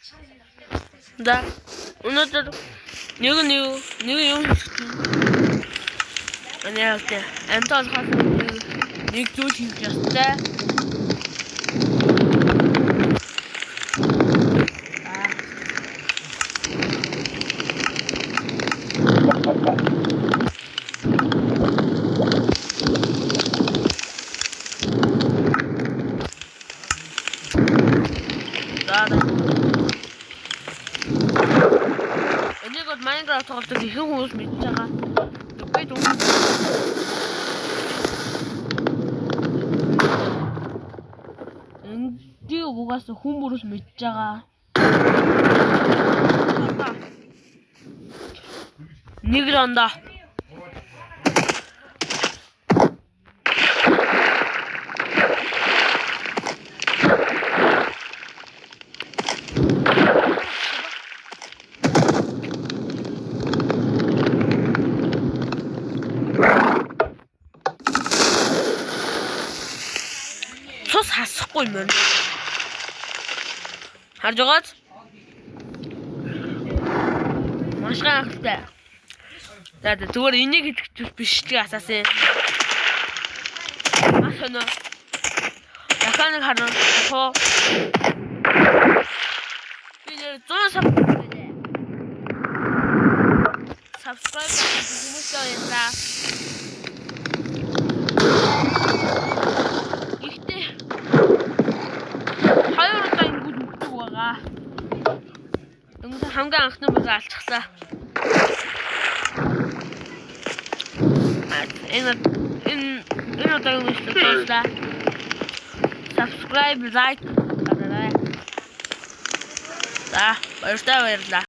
За өнөөдөр нэг нэг нэг юм хийх. Манай хөлтэй амтаа болохоос нэг зүйл хийх ёстой. За. Энийг бол Minecraft тоглодог ихэнх хүмүүс мэдж байгаа. Би дүн. Эндийг угаасаа хүн бүрээс мэдж байгаа. Нэг л ондоо. Цус хасахгүй юм байна. Харж байгааз маш гайхалтай. За за зүгээр энийг хэлэх биш л асаасан. Маш өнөө. Дахиад нэг харна. Хоо. Би нэр 100 sub subscribe хүмүүсээ юм да. Гэхдээ хоёр удаа ингэж өгдөг байгаа. Дөнгөж хамгийн анхны бүлэг алчихлаа. Энэ энэ энэ удаагийн бичлэг дууслаа. Subscribe, like дараарай. За, баяртай баярлалаа.